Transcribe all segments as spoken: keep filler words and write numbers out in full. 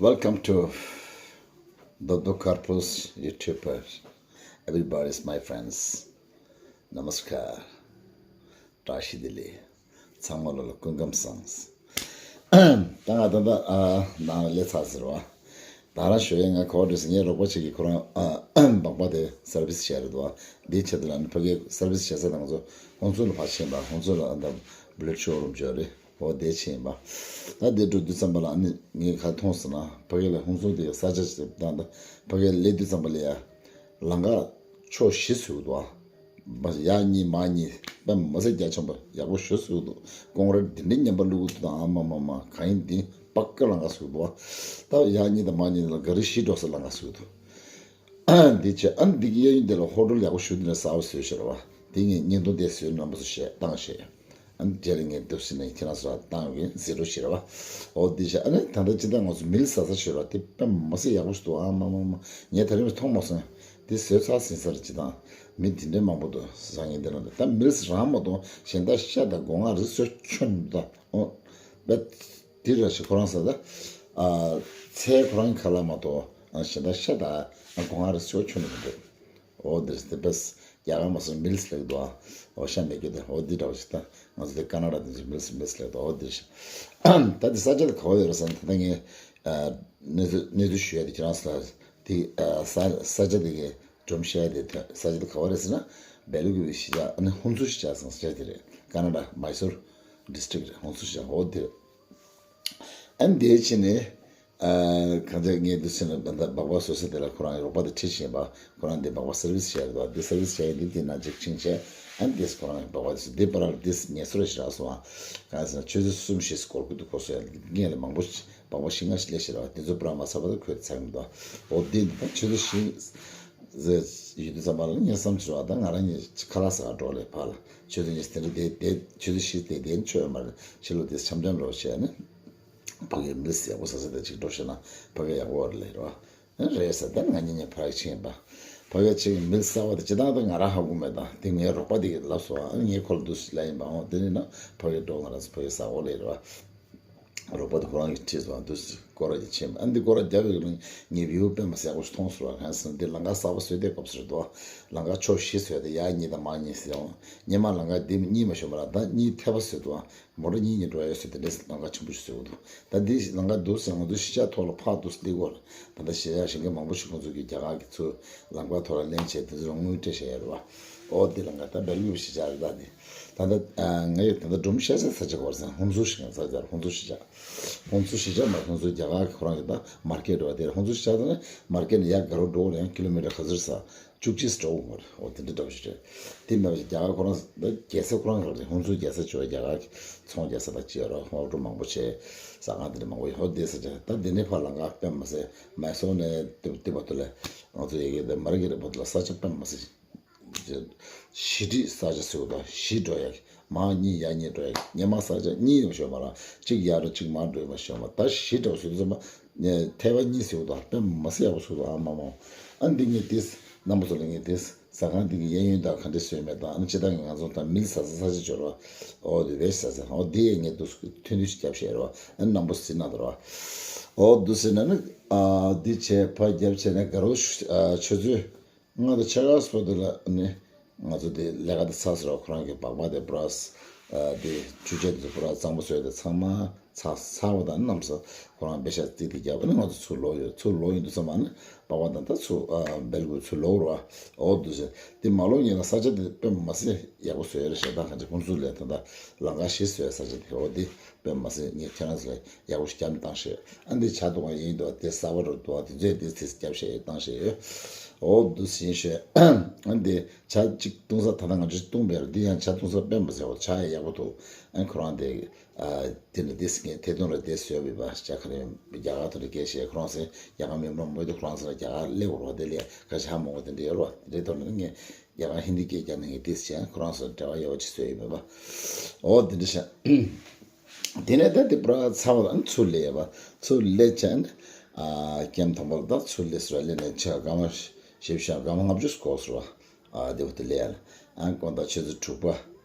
Welcome to Dodo Karpus YouTubers. Everybody is my friends. Namaskar. བཀྲ་ཤིས་བདེ་ལེགས། ཚང་མ་ལོ་ལ་སྐུ་ཁམས་བཟང་། ད་ང་ད་ལྟ་ཨ་ནང་ལ་སླེབས་ཚར་ཟེར་བ། ད་རང་ཞོ་ཡ་ང་གོ་འདྲ་ཟེར། ངའི་རོགས་པ་ཅིག་གིས་ཁོ་རང་ཨ་སྦག་སྦག་དེ་སར་བིས་བྱས་རེད་དོ། འདིའི་ཆེད་དུ་ལ་ནི་ཕ་གིའི་སར་བིས་བྱེད་ས་དང་ཚོ་ཧོན་སུར་ལ་ཕར་ཕྱིན་པ། ཧོན་སུར་ལ་ཨ་ད་བྷི་ལེཌ་ཤོ་རུམ་ཅིག་ཡོད་རེད། འོ་དེ་ཕྱིན་པ། ད་དེ་འགྲོ་དུས་ཙམ་པ་ལ་ཨ་ནི་ངས་ག་མཐོང་སོང་ན། ཕ་གི་ལ་ཧོན་སུར་དེ་ས་ཆ་ཞིག་དང་། ད་ཕ་གི་ལ་སླེབས་དུས་ཙམ་པ་ལ་ཡ་ལམ་ཁ་ཕྱོགས་བཞི་བཟོས་འདུག་ཨ། ཡར་གཉིས་མར་གཉིས། དཔེ་མི་སྲིད་རྒྱ་ཆེན་པོ་ཡག་པོ་ཞིག་བཟོས་འདུག་ཀོང་རེད་འདི་འདྲའི་ངན་པ་བླུགས་འདུག་ཨ་མ་མ་མ། གང་ཡིན་འདི་པ་ཀ་ལམ་ཁ་བཟོས་འདུག་ཨ། ད་ཡར་གཉིས་དང་མར་གཉིས་ལ་ག་རི་བཞི་འགྲོ་སའི་ལམ་ཁ་བཟོས་འདུག་འདི་བྱས། ཨ་ནི་འདི་གཡས་གཡོན་དེ་ལ་ཧོ་ཊེལ་ཡག་པོ་ཞེ་དྲག་གསར་པ་བཟོས་ཤག་རེད་བ། དེ་ངས་བརྙན་ཐུང་དེ་བཟོས་ནས་རྣམ་པ་ཚོར་བཤད་བཏང་བྱས། ཨ་ནི་རྗེས་ལ་ངས་འདུག་སེ་ནས་ཁྱེད་རང་ཚོར་བཏང་གི་ཡིན། གཟིགས་རོགས་བྱེད་རེད་བ། འོ་འདི་བྱས། ཨ་ནི་ད་ལྟ་སྤྱིར་བཏང་ང་ཚོ་མི་ལ་ཟ་ས་ཞིག་རེད་བ། དེ་དཔེ་མི་སྲིད་ཡག་པོ་ཞིག་འདུག་ཨ་མ་མ་མ། ངས་ད་རིང་མཐོང་མ་སོང་། དེ་བཟོས་ཚར་ཟིན་ས་རེད། སྤྱིར་བཏང་མི་དེ་འདྲའི་མང་པོ་འདུག་ཟ་མཁན་དེ་ལ། ད་མི་ལ་རང་མ་གཏོགས་གཞན་དག་ཤ་དང་སྒོ་ང་རི་སོགས་ཁྱོན་མི་འདུག་འོ། དཔེ་དེ་རེད་ཤག་ཁོ་རང་ཟ་ད། ཨ་ཚལ་ཁོ་རང་ཁ་ལག་མ་གཏོགས་ཨ་གཞན་དག་ཤ་དང་ཨ་སྒོ་ང་རི་སོགས་ཁྱོན་ནས་མི་འདུག་འོ་དེ་དེ་དཔེ་རྒྱ་གར་མ་སོང་མི་ལ་ཟ་ལེགས་འདུག་ཨ། འོ་ཤ་མེད་རྒྱུ་དེ། འོ་འདི་འདྲ་བ་ཞིག་ད་ང་ཚོ་དེ་ཀ་ན་ཌ་དེ་ཚོ་མི་ལ་མི་ལ་ཟ་ལེགས་འདུག་འོ་འདི་ཞིག་ད་དེ་ས་ཆ་དེ་ག་བ་ཡོད་རེད་ཟེར་ན། ད་ལྟ་ངས་ཨ་གནས་ཚུལ་གནས་ཚུལ་ཞུ་ཡ་དེ་ཁྱེད་རང་ཚོ་ལ་དེ་ཨ་ས་ས་ཆ་དེ་གའི་སྒྲོམ་གཞི་དེ། ས་ཆ་དེ་ག་བ་རེད་ཟེར་ན། སྦེལ་ཀོབ་གཞིས་ཆགས། ཨ་ནི་ཧོན་སུར་གཞིས་ཆགས་ཟེར་ས་ཆ་དེ་རེད། ཀ་ན་ཌ་མའི་སུར་ཌིས་ཊྲིཀ་རེད། ཧོན་སུར་གཞིས་ཆགས། འོ་དེ་རེད། ཨ་ནི་དེའི་ཕྱི་ནས་ཨ་གང་ཅི་ངས་འདུག་སེ་ནས་ད་ལྟ་སྦག་སྦག་བཟོ་ས་དེ་ལ་ཁོ་རང་རོགས་པ་དེ་ཁྲིད་བཞིན་པ། ཁོ་རང་དེ་སྦག་སྦག་སར་བིས་བྱས་འདུག་དེ་སར་བིས་བྱས་ཡིན་དུས་དེ་ན་ཅིག་ཕྱིན་བྱས། ཨ་ནི་དེས་ཁོ་རང་སྦག་སྦག་དེ་ཚོ་དེ་བར་ལ་དེས་ངལ་གསོ་རེ་ཞིག་རག་སོང་ཨ། གང་ཟེར་ན་ཆུ་ཚོད་གསུམ་བཞི་འགོར་གྱི་འདུག་འགོར་སོང་ཡ། སྔོན་ལ་མང་པོ་ཞིག་སྦག་སྦག་བཞི་ལྔ་ཞིག་སླེབས་ཤག་རེད་བ། དེ་ཚོ་པུ་ར་མ་ཚར་བར་དུ་ཁོས་ཚར་གྱི་མི་འདུག་འོ་དེ་འདི་ད་ཆུ་ཚོད་བཞི་ཟེར་ཡོད་དུས་ཙམ་པ་ལ་ངས་བསམ་བྱུང་བ། ད་ང་རང་གཉིས་ཁ་ལག་ཟ་ག་འགྲོ་ལེ་ཕར་ལ། ཆུ་ཚོད་གཉིས་དེ་འདྲ་དེ་དེ་ཆུ་ཚོད་བཞི་དེ་དེ་ཆོད་ཡོད་མ་རེད། ཕྱི་ལོགས་དེ་འཆམ་འཆམ་རོགས་བྱས་ནས་ཕ་གིའི་མི་ལ་ཡག་པོ་ཟ་ས་དེ་ཅིག་འགྲོ་ཤེས་ན་ཕ་གི་ཡག་པོ་རེད་ལེ་རེད་བ། རེད་ཟེར། ད་ང་གཉིས་གཉིས་ཕར་ཕྱིན་པ། ཕ་གི་ཅིག་མི་ལ་གསར་པ་དེ་སྤྱིར་བཏང་ད་ང་རང་ཧ་གོ་མེད། ད་དེ་ངའི་རོགས་པ་དེ་གིས་ལབ་སོང་། ཨ་ངས་ཁོ་ལ་འདུག་སེ་ལབ་ཡིན་པ། འོ་དེ་ནས་ན་ཕ་གི་འགྲོ། ང་རང་ཚོ་ཕ་གི་ཟ་འོ་ལེ་རེད་བ། རོགས་པ་དེ་ཁོ་རང་གིས་ཁྲིད་སོང་། འདུག་སེ་སྐོར་ར་ཅིག་ཕྱིན་པ། ཨ་འདི་སྐོར་ར་རྒྱབ་ཡོད་རིང་ངས་བིའུ་དཔེ་མི་སྲིད་ཡག་པོ་ཞིག་མཐོང་སོང་བ། གང་ཟེར་ན་འདི་ལམ་ཁ་གསར་པ་བཟོས་དེ་སྐབས་སུ་རེད་དོ། ལམ་ཁ་ཕྱོགས་བཞི་བཟོས་ཏེ་ཡར་གཉིས་དང་མར་གཉིས་ཟེར་འོང་། སྔོན་མ་ལམ་ཁ་འདི་གཉིས་མ་ཞོར་མ་ར་ད་གཉིས་ཐེབས་པ་བཟོས་འདུག་མོ་ཊ་གཉིས་གཉིས་འགྲོ་ཡ་ཡོད་ས་དེ་འདྲའི་ལམ་ཁ་ཆེན་པོ་ཞིག་བཟོས་འདུག་ད་འདི་ལམ་ཁ་འདུག་ཟེར། ང་ཚོ་གཞིས་ཆགས་ཐོག་ལ་ཕར་འདུག་སེ་སླེབས་ཀྱི་ཡོད་རེད། ད་ལྟ་གཞིས་ཆགས་གཞན་དག་མང་པོ་ཞིག་ཁོང་ཚོ་གིས་རྒྱ་གར་གྱི་ཚུར་ལམ་ཁ་ཐོག་ལ་ལེན་བྱས་དེ་ཚོ་དངུལ་སྤྲད་བཞག་ཡོད་རེད་བ། འོ་འདི་ལམ་ཁ་ད་སྦེལ་ཀོབ་གཞིས་ཆགས་རེད། ད་འདི་ད་ལྟ་ཨ་ང་ཡི་ད་ལྟ་སྒྲོམ་བཤད་ས་ས་ཆ་ག་བ་རེད་ཟེར་ན། ཧོན་སུར་གཞིས་ཆགས་ས་ཆ་རེད། ཧོན་སུར་གཞིས་ཆགས། ཧོན་སུར་གཞིས་ཆགས་མ་ཧོན་སུར་རྒྱ་གར་གྱི་ཁོ་རང་གི་ད་མར་ཀེཊ་རེད་བ། དེ་ཧོན་སུར་གཞིས་ཆགས་ད་ནི་མར་ཀེཊ་ནས་ཡར་ག་རུ་འགྲོ་ཡང་ཀི་ལོ་མི་ཊར་ག་ཚོད་རེད་ཟེར་ན། བཅུ་གཅིག་འགྲོ་དགོས་རེད། འོ་དེ་འདྲ་འདྲ་བོ་ཞིག་རེད། དེ་མེད་པ་ཞིག་རྒྱ་གར་ཁོ་རང་ད་རྒྱལ་ས་ཁོ་རང་རེད། ཧོན་སུར་རྒྱལ་ས་ཅིག་ཡོད། རྒྱ་གར་གྱི་ཚོང་རྒྱག་ས་དང་ཅིག་ཡོད་རེད། ཧོ་ཊེལ་མང་པོ་བྱས། ཟ་ཁང་དེ་འདྲ་མང་པོ་ཡོད། ཧོ་དེ་ས་ཆ་ད་འདི་ནས་ཕར་ལམ་ཁ་དཔེ་མི་སྲིད། མའི་སོར་ནས་དེ་དེ་བར་དུ་ལ་ང་ཚོ་ཡ་གི་དེ་མར་ཀེཊ་བར་དུ་ལ་ས་ཆ་དཔེ་མི་སྲིད། བཞི་ཁྲི་ས་ཆ་ཟེར་བ་དང་བཞི་འགྲོ་ཡ་གི། མར་གཉིས་ཡར་གཉིས་འགྲོ་ཡ་གི། སྔོན་མ་ས་ཆ་གཉིས་ཡོད་ཞོར་མ་ར་གཅིག་ཡར་འགྲོ་གཅིག་མར་འགྲོ་ཡོད་མ་ཞོར་མ། ད་བཞི་འགྲོ་ཟེར་དུས་ཙམ་པ་ཐེ་བ་གཉིས་ཟེར་བ་དང་དཔེ་མི་སྲིད་ཡག་པོ་ཟེར་བ་དང་ཨ་མ་མ། ཨ་འདི་ངས་དེ་རྣམ་པ་ཚོ་ལ་ངས་དེ་ཟ་ཁང་འདི་གི་གཡས་གཡོན་དང་ག་འདྲ་བཟོས་མེད་དང་། ཨ་ནི་སྤྱིར་བཏང་གི་ང་ཚོ་ད་མི་ལ་ཟ་ས་ས་ཆ་འབྱོར་བ། འོ་དེ་བས་ཟ་ས། འོ་དེ་ཡས་ངས་འདུག་ཐུང་ཐུང་ཞིག་རྒྱབ་བཞག་རེད་བ། ཨ་ནི་རྣམ་པ་ཚོ་གཟིགས་གནང་དང་རེད་བ། འོ་འདུག་སེ་ན་ནི་ཨ་འདི་བྱས་ཕར་རྒྱབ་བྱས་ནས་དགའ་རོགས་ཨ་ཆུ་ཚོད་ལྔ་དང་ཕྱེད་ཀ་ཙམ་དེ་ལ་ནི་ང་ཚོ་དེ་ལས་ཀ་དེ་ཚར་སོང་ར། ཁོ་རང་གི་སྦག་སྦག་དེ་པུ་ར་ཨ་དེ་ཆུ་ཆད་དེ་ཚོ་པུ་ར་གཙང་པོ་བཟོས་ཏེ་ཚང་མ་ཚར་ཚར་བ་དང་། གནམ་ས་ཁོ་རང་པེ་ཤ་རྩིས་དེ་བརྒྱབ། ཨ་ནི་ང་ཚོ་ཚུར་ལོག་ཡོད། ཚུར་ལོག་ཡོང་དུས་ཙམ་པ་ནི་སྦག་སྦག་དང་ད་ཚུར་ཨ་སྦེལ་ཀོབ་ཚུར་ལོག་ར། འོ་འདུག་སེ་དེ་མ་ལོག་སྔོན་ལ་ས་ཆ་དེ་དཔེ་མི་སྲིད་ཡག་པོ་བཟོས་ཡོད་རེད་ཤག་ད་གང་ཅི་ཁོང་ཚོ་ལས་ད་ད་ལམ་ཁ་ཞིག་བཟོས་ས་ཆ་དེ། འོ་དེ་དཔེ་མི་སྲིད་ངས་ཁྱེད་རང་ཚོ་ལ་ཡག་པོ་ཞིག་བརྒྱབ་ནས་བཏང་ཤག་ཨ་འདི་ཇ་བཏུང་བ་ཡིན་འདུག་དེ་གསར་པ་རུ་འདུག་དེ་ཚོས་དེ་ཚིག་བརྒྱབ་བྱས་བཏང་བྱས་ཡོད། འོ་འདུག་སེ་ཡིན་ཤག་ཨ་འདི་ཇ་གཅིག་བཏུང་ས་ད་ལྟ་ང་ཚོས་བཏུང་བས་རེད། འདི་ཡང་ཇ་བཏུང་ས་དཔེ་མི་སྲིད་ཡག་པོ། ཇ་ཡག་པོ་འདུག་ཨ་ཁོ་རང་དེ་ཨ་དེ་ནི་དེ་ངས་ཐད་གཏོང་ར་དེ་བཟོས་པའི་བ་ཇ་ག་རེ་རྒྱ་གར་དུ་རེ་སྐད་བཤད། ཁོ་རང་ཚོས་རྒྱ་གར་མི་མང་པོ་དེ་ཁོ་རང་ཚོ་ལ་རྒྱ་གར་སླེབས་འོར་བ་དེ་ལས་ཁ་ཆ་མང་པོ་དེ་འདྲ་ཡོད་རེད་བ། དེ་འདྲའི་ཐོག་ནས་ངས་རྒྱ་གར་ཧིན་དི་སྐད་རྒྱག་ནས་ངས་དེ་བྱས། ཁོ་རང་ཚོ་འབྲེལ་བ་ཡོད་པ་ཅིག་བཟོས་ཡོད་མེད་པ། འོ་དེ་འདྲ་བྱས། དེ་ནས་ད་དེ་པུ་ར་ཚར་བ་དང་ཚུར་སླེབས་པ། ཚུར་སླེབས་བྱས་ནས་ཨ་ཀེམ་དང་པོ་ལ་ད་ཚུར་སླེབས་སོང་། སླེབས་ནས་ཆ་སྐར་མ་བཞི་བཅུ་ཞེ་ལྔ་སྐར་མ་ལྔ་བཅུ་འགོར་སོང་བ། ཨ་དེ་བ་དེ་སླེབས་ཡ་ལ་ཨ་དགོང་དག་ཆུ་ཚོད་དྲུག་པ་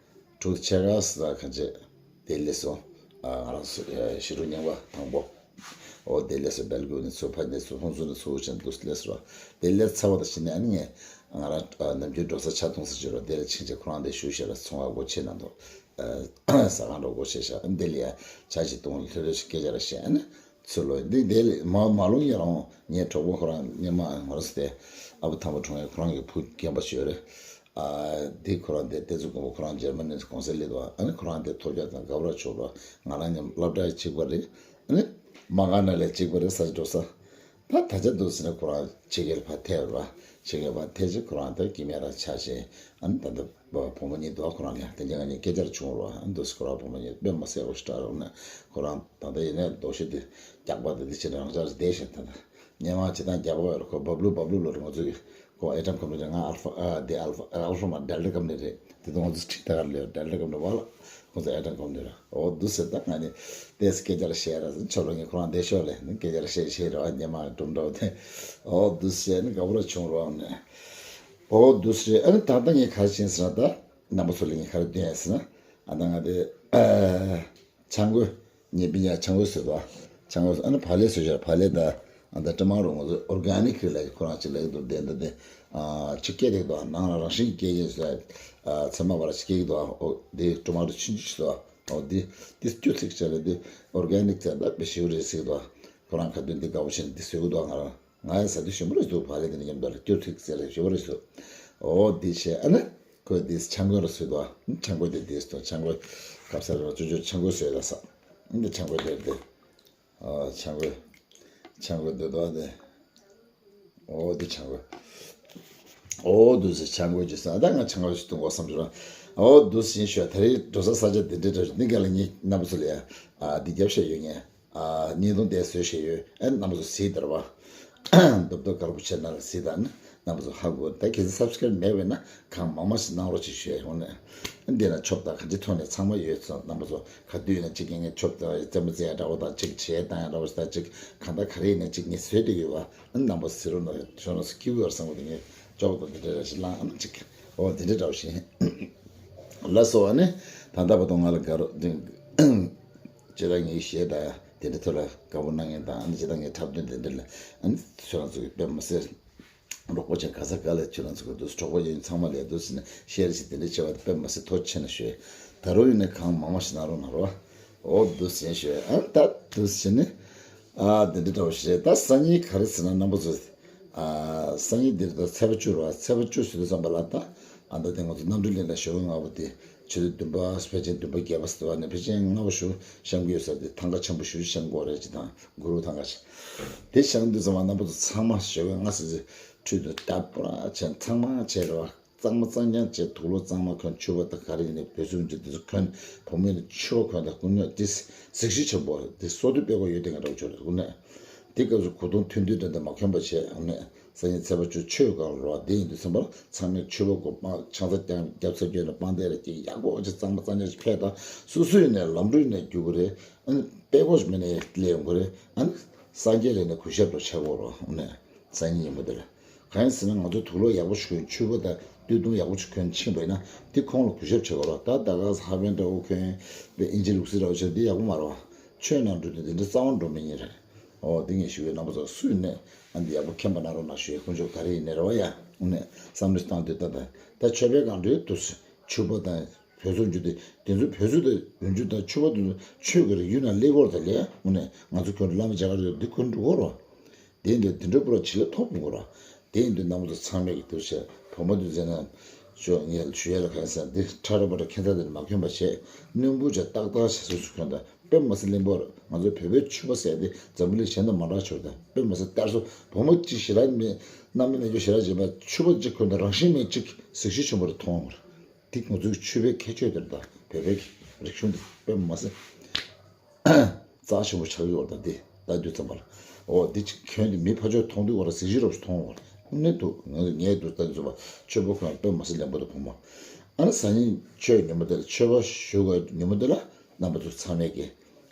དྲུག་ཕྱེད་ཀ་ཙམ་གང་ཅི་དེ་སླེབས་སོང་། ཨ་ང་རང་ཚོ་ཨ་ཞི་ཀྲུག་རྙིང་པ་དང་པོ། ཨོ་དེ་ལས་སུ་སྦེལ་ཀོབ་ནས་ཚུར་ཕ་ནས་ཚུར་ཧོན་སུར་ནས་ཚུར་བྱས་ནས་འདུག་སེ་སླེབས་སོང་བ། དེ་སླེབས་ཚར་བ་དང་ཕྱིན་ནས་ཨ་ནི་ངས་ང་རང་ནམ་རྒྱུན་འགྲོ་ས་ཆ་མཐོང་ས་ཅིག་ཡོད་རེད། དེ་ལ་ཕྱིན་བྱས་ཁོ་རང་དེ་བཞུགས་བྱས་ལ་ཚོང་ཁང་སྒོ་ཕྱེ་གནང་འདུག་ཟ་ཁང་འགྲོ་སྒོ་ཕྱེ་བྱས་ཨ་ནི་དེ་ལ་ཡ་ཇ་ཞིག་བཏུང་ལྷོད་ལྷོད་ཞིག་སྐད་ཆ་ར་བཤད་ཨ་ནི། ཚུར་ལོག་འདི་དེ་ལས་མ་མ་ལུང་ཡ་རང་ངའི་གྲོགས་པོ་ཁོ་རང་སྔོན་མ་ང་རང་ཚོ་དེ་ཨ་ཕོ་ཐང་པོ་གྲོང་ཡ་ཁོ་རང་གི་བུ་རྒན་པ་ཞིག་ཡོད་རེད། ཨ་འདི་ཁོ་རང་དེ་བསྟན་འཛིན་མགོན་པོ་ཁོ་རང་འཇར་མ་ནི་གུང་སེང་སླེབས་འདུག་ཨ་ནི་ཁོ་རང་དེ་ཐོབ་རྒྱག་དང་དགའ་བོ་ར་ཆོག་ར་ང་རང་མཉམ་སློབ་གྲྭ་གཅིག་པ་རེད། ཨ་ནི་མ་ག་ན་ལས་གཅིག་པ་རེད། ས་ཆ་འགྲོ་ས་ད་ད་ཆ་འདུག་ཟེར་ན་ཁོ་རང་ཕྱི་རྒྱལ་ཕར་ཐལ་བ་ཕྱི་རྒྱལ་ཕར་ཐལ་ཅིག་ཁོ་རང་དེ་སྐྱེ་དམན་ར་ཆགས་ཤིང་ཨ་ནི་ད་ལྟ་བུ་བུ་མོ་གཉིས་འདུག་ཁོ་རང་ལ་དེ་འདྲ་ང་གཉིས་སྐད་ཆ་ར་བྱུང་རོགས་ཨ་ནི་འདུག་ཁོ་རང་བུ་མོ་གཉིས་དཔེ་མ་སྲིད་འོ་ཞེ་དྲག་རོགས་ནས་ཁོ་རང་ད་ལྟ་ཡིན་ནའི་རྡོ་ཤི་དེ་རྒྱག་པ་དེ་དེ་ཕྱིན་རང་ཅག་བསྡད་ཤིང་ད་ལྟ་སྔོན་མ་ཇི་ལྟར་རྒྱག་པ་ཡོད་རེད། ཁོ་བབ་ལུག་བབ་ལུག་ལོ་རེད། ང་ཚོ་གི་ཁོ་ཨེ་ཊམ་ཀམ་པ་ནི་རེད། ང་ཨལ་ཕ་ཨ་དེ་ཨལ་ཕ་ཨལ་ཕ་མ་ཌེལ་ཊ་ཀམ་པ་ནི་རེད། དེ་དུས་ང་ཚོ་ཁྲིད་ད་གར་ལས་ཌེལ་ཊ་ཀམ་པ་ནི་བ་ལ་ཁོ་ཚོ་ཨེ་ཊམ་ཀམ་པ་ནི་རེད། འོ་འདུག་ཟེར་ད་ང་ནི་ཏེས་སྐད་ཆ་ལ་བཤད་ར་ཟེར་ཆོ་ལོ་ངས་ཁོ་རང་བསྡད་ཤོག་ལས་ནི་སྐད་ཆ་ལ་བཤད་བཤད་ར་སྔོན་མ་གྲུབ་འགྲོ་དེ་འོ་འདུག་ཟེར་ནི་དགའ་པོ་ར་བྱུང་རོགས་ནས། ཨོ་འདུག་སེ་ཨ་ནི་ད་ལྟ་ངས་ག་རེ་བྱས་ཟེར་ན་ད་རྣམ་པ་ཚོ་ལ་ངས་ག་རེ་སྟོན་ཡ་ཟེར་ན་ཨ་ད་ང་དེ་ཨ་ཆང་གོས་ངས་པིན་ཡ་ཆང་གོས་ཟེར་བ་ཆང་གོས་ཨ་ནི་བག་ལེབ་བཟོས་བཞག་བག་ལེབ་ད་ཨ་ད་ཀྲི་མ་རུ་ང་ཚོ་ཨོར་གྷ་ནིག་རེད་ལ་ཁོ་རང་ཅིག་ལ་ཡོད་དེ་འདི་དེ་ཨ་ཅིག་སྐད་རེད་དོ་ནང་ལ་རང་བཞིན་གྱི་སྐད་ཡིན་ཟེར་ཨ་ཚེར་མ་བར་ཅིག་སྐད་ཡིན་དོ་ཨོ་དེ་ཀྲི་མ་རུ་ཆུན་ཆུན་ཟེར་བ་ཨོ་དེ་དེ་སྐྱུ་ཚིག་ཅིག་རེད་དེ་ཨོར་གྷ་ནིག་ཟེར་ད་དཔེ་ཞིབ་རེད་ཟེར་དོ་ཁོ་རང་ཁ་ཏོན་དེ་དགའ་བོ་བྱས་ནས་དེ་བཟོས་གི་འདུག་ང་རང་། ང་ཡང་ཟ་དུས་ཞིམ་པོ་རེད་འདུག་བག་ལེབ་དེ་ནི་མཉམ་དུ་ལ་སྐྱུར་ཐིག་ཟེར་ཞིམ་པོ་རེད་འདུག་འོ་འདི་བྱས་ཨ་ནི་ཁོས་འདི་ཆང་གོས་ར་བཟོས་འདུག་ཨ་ནི་ཆང་གོས་དེ་འདི་འདུག་ཆང་གོས་གབ་ས་ར་ཅོ་ཅོ་ཆང་གོས་བཟོས་ལ་ས་འདི་ཆང་གོས་དེ་འདི་ཨ་ཆང་གོས་ཆང་གོས་འདི་འདུག་ཨ་འདི་འོ་འདི་ཆང་གོས་འོ་འདུག་ཟེར་ཆང་གོས་ཀྱི་ས་ད་ང་ཆང་གོས་ཞིག་འཐུང་དགོས་བསམ་བྱུང་ར་འོ་འདུག་ཟིན་ཤོད་ད་རེས་འགྲོ་ས་ས་ཆ་འདི་འདྲ་འདྲ་འདི་ག་ལ་ངས་རྣམ་པ་ཚོ་ལ་ཡ་ཨ་འདི་རྒྱབ་བཤད་ཡོད་ངས། ཨ་བརྙན་ཐུང་དེ་བཟོས་བཞག་ཡོད། ཨ་རྣམ་པ་ཚོ་གཟིགས་དར་བ། རྡོབ་རྡོབ་དཀར་པོ་ཆེ་ན་ལ་གཟིགས་དང་ནི་རྣམ་པ་ཚོ་ཧ་གོ་ད་གལ་སྲིད་སབ་སི་ཀ་རེབ་མེད་པས་ན་གང་མང་མང་ཞིག་གནང་རོགས་ཅིག་ཞུ་ཡ་ཡོང་ནས། ཨ་འདི་ན་ཆོབ་དང་གང་ཅི་ཐོག་ནས་ཚང་མ་ཡོད་ཙང་རྣམ་པ་ཚོ་ག་དུས་ཡིན་ན་གཅིག་གིས་ངས་ཆོབ་དང་རྩེད་མོ་རྩེ་ཡ་འདྲ་བོ་དང་གཅིག་བྱེད་བཏང་ཡ་འདྲ་བོ་ཞིག་དང་གཅིག་གང་ལྟར་ག་རེ་ཡིན་ན་གཅིག་ངས་བཟོས་བསྡད་ཡོད་བ། ཨ་རྣམ་པ་ཚོ་གཟིགས་རོགས་གནང་ཞོར་ན་སྐྱིད་པོ་ཡོད་བསམ་གི་འདུག་ངས་ཅོག་དང་འདི་འདྲ་ར་ཞིག་བླངས་ཨ་ན་གཅིག་ཨོ་འདི་འདྲ་འདྲ་བོ་ཞིག་ལ་སོ་ཨ་ནི་ད་ལྟ་བར་དུ་ང་ལ་དགའ་རོགས་འདི། ཅེས་དང་ངའི་གཞས་དང་དེ་འདྲ་ཐོག་ལ་དགའ་པོ་གནང་མཁན་དང་ཨ་ནི་ཅེས་དང་ངའི་འཁྲབ་སྟོན་དེ་འདྲ་ལ་ཨ་ནི་ཁྱོད་རང་ཚོ་གི་དཔེ་མ་སྲིད་རོགས་པ་བྱས་ག་ས་ག་ལ་ཁྱོད་རང་ཚོ་གི་འདུག་གྲོགས་པོ་ཡིན་ཚང་མ་ལས་འདུག་ཟེར་ནས་ཤེར་བྱས་དེ་འདྲ་བྱས་པ་དེ་དཔེ་མ་སྲིད་ཐུགས་རྗེ་ཆེ་ན་ཞུ། ད་རུང་ཡིན་ན་གང་མང་མང་ཞིག་གནང་རོགས་གནང་རོགས། ཨོ་འདུག་ཟེར་ཞུ་ཨ་ནི་ད་འདུག་ཟེར་ནས་ཨ་དེ་འདྲ་འདྲ་བོ་ཞིག་རེད། ད་སང་ཉིན་ག་རེ་ཟེར་ན་རྣམ་པ་ཚོ་ཨ་སང་ཉིན་འདིར་ད་ཚེས་པ་བཅུ་རེད་བ། ཚེས་པ་བཅུ་ཟེར་དུས་ཙམ་པ་ལ་ད་ཨ་ད་དེ་ང་ཚོ་རྣམ་གྲོལ་གླིང་ལ་ཞོགས་པ་སྔ་པོ་དེ། ཆུ་ཚོད་བདུན་པ་ཕལ་ཆེར་བདུན་པ་བརྒྱད་པ་ཟེར་བ་ནས་ཕལ་ཆེར་སྔ་པོ་ཞིག་བཤམས་ཀྱི་ཡོད་ས་དེ་ཐང་ག་ཆེན་པོ་ཞིག་བཤམས་དགོས་རེད་ཅེས་དང་གུ་རུ་ཐང་ག་ཞིག་དེ་བཤམས་དུས་ཙམ་པ་རྣམ་པ་ཚོ་ཚང་མ་ཞོགས་པ་སྔ་ས་ཚོད་ཁྲུས་དང་ལྟ་བུ་ར་བྱས་ཚང་མ་བྱས་རེད་བ། གཙང་མ་གཙང་རྐྱང་བྱས་དུག་ལོག་གཙང་མ་གོན་ཕྱུ་པ་དང་ག་རེ་ཡིན་ནའི་བོད་ཟུར་འཇུ་དེ་ཚོ་གོན་བུ་མོ་ཡིན་ན་ཕྱུ་པ་གོན་དང་ཀུན་ནས་དེ་གཟི་བརྗིད་ཆེན་པོ་རེད། དེ་སོ་དུས་དཔེ་ཁོ་ཡོད་དེ་ང་འདྲ་བོ་ཆོག་རེད་ཀུན་ནས་དེ་སྐབས་སུ་གོས་ཐུང་ཐུང་ཐུང་འདྲ་འདྲ་མ་གོན་པ་བྱས་ཨ་ནས། སང་ཉིན་ཚེས་པ་བཅུ་ཆོས་གང་རོ་དེ་ཡིན་དུས་ཙམ་པར་ཚང་མས་ཆོས་པ་གོ་སྤང་ཆང་ས་ཀྱང་རྒྱབ་ས་སྐྱོན་ནས་སྤང་དེ་རེ་ཅིག་ཡག་པོ་ཅིག་གཙང་མ་གཙང་རྐྱང་ཞིག་ཕེབས་དང་སོ་སོ་ཡིན་ནས་ལམ་འགྲོ་ཡིན་ནས་རྒྱུག་གི་རེད། ཨ་ནི་དཔེ་ཁོ་ཞིག་མིན་ནས་སླེབས་ཡོང་གི་རེད། ཨ་ནི་སངས་རྒྱས་ལས་ནས་གུས་ཞབས་དང་ཆག་གོ་རོ་ཨ་ནི་སང་ཉིན་ཉིན་མོ་དེ་ལ་གང་ཡིན་ཟེར་ན་ང་ཚོ་དུག་ལོག་ཡག་པོ་ཞིག་གོན་ཕྱུ་པ་དང་སྟོད་ཐུང་ཡག་པོ་ཞིག་གོན་ཕྱིན་པ་ཡིན་ན་དེ་ཁོང་ལ་གུས་ཞབས་བྱེད་གོ་རོ། ད་ད་ག་ས་ཧ་པན་འདྲ་བོ་གོན་པའི་ཨིན་ཇི་ལུགས་སྲོལ་འདྲ་བོ་བྱས་འདི་ཡག་པོ་མ་རེད་བ། ཆོས་ནང་འགྲོ་དུས་འདི་འདྲ་རྩ་བ་འགྲོ་མི་ཉན་རེད། ཨོ་དེ་ངས་ཞུ་བའི་རྣམ་པ་ཚོ་སུ་ཡིན་ནས་ཨ་འདི་ཡག་པོ་མཁྱེན་པ་གནང་རོགས་གནང་ཞུ་ཡའི་དཀོན་མཆོག་ག་རེ་ཡིན་ནས་རེད་བ་ཡ། དངོས་གནས་བསམ་བློ་བཏང་དུས་ད་ད་ད་ཆོས་པའི་སྒང་དུ་དུས་ཆུ་པ་དང་བོད་སོག་འཇུ་དེ་དེ་ཚོ་བོད་ཚོ་དེ་འོན་ཆུ་དང་ཆུ་པ་དེ་ཚོ་ཆོས་ཀྱི་རིགས་ཡུལ་ན་སླེབས་སྐོར་དང་ལས་དངོས་གནས་ང་ཚོ་ཁྱོད་བླ་མ་རྒྱ་གར་དེ་འདི་ཁོ་འགྲོ་གོ་རོ། དེ་ཡིན་དུས་དེ་འདྲ་པོ་ར་བྱེད་ལ་ཐོབ་མི་དགོས་ར། དེ་ཡིན་དུས་རྣམ་པ་ཚོ་ཚང་མས་ཀྱི་དུས་བྱས་བུ་མོ་དུས་ཟེར་ན་ཞོ་ངས་ཞུ་ཡ་ལ་གང་ཟེར་འདི་ཁྲ་ར་པ་ར་ཁྱད་མཚར་དེ་མ་གྱོན་པ་བྱས་རྣོན་པོ་བྱས་ཏག་ཏག་བྱས་སོ་སོ་གྱོན་དང་དཔེ་མ་སྲིད་བརླིང་པོ་ར། ང་ཚོའི་བོད་པའི་ཕྱུ་པ་ཟེར་དེ་འཛམ་བུ་གླིང་གཞན་དང་མ་འདྲ་ཆོག་དང་དཔེ་མ་སྲིད་གཏར་སོ་བུ་མོ་གཅིག་ཞེ་དྲག་མེད་རྣམ་པ་མེད་རྒྱུ་ཞེ་དྲག་བྱས་པ་ཕྱུ་པ་གཅིག་གྱོན་དང་རང་བཞིན་མེད་གཅིག་གཟི་བརྗིད་ཆེན་པོ་རེ་མཐོང་བ་རེད། འདི་ང་ཚོའི་ཕྱུ་པའི་ཁྱད་ཆོས་དེ་རེད་ད། བོད་པའི་རིག་གཞུང་འདི་དཔེ་མ་སྲིད་རྩ་ཆེན་པོ་ཆགས་ཡོད་རེད་ད། འདི་ལྟ་དུས་ཙམ་པར་ཨོ་འདི་ཅིག་གྱོན་ཏེ་མི་ཕར་ཕྱོགས་མཐོང་དུས་ཁོ་རང་གཟི་བརྗིད་རབ་ཞིག་མཐོང་བ་རེད། དངོས་གནས་འདུག་ང་ངས་འདུག་ལྟ་དུས་ཙམ་པར་ཆོས་པ་ཁོ་རང་དཔེ་མ་སྲིད་བརླིང་པོ་དང་བུ་མོ། ཨ་ནི་སང་ཉིན་ཆོས་ཉིན་མོ་དེ་ལ་ཆོས་པ་ཞུ་དགོས་ཉིན་མོ་དེ་ལ་རྣམ་པ་ཚོ་ཚང་མས་ཀྱི་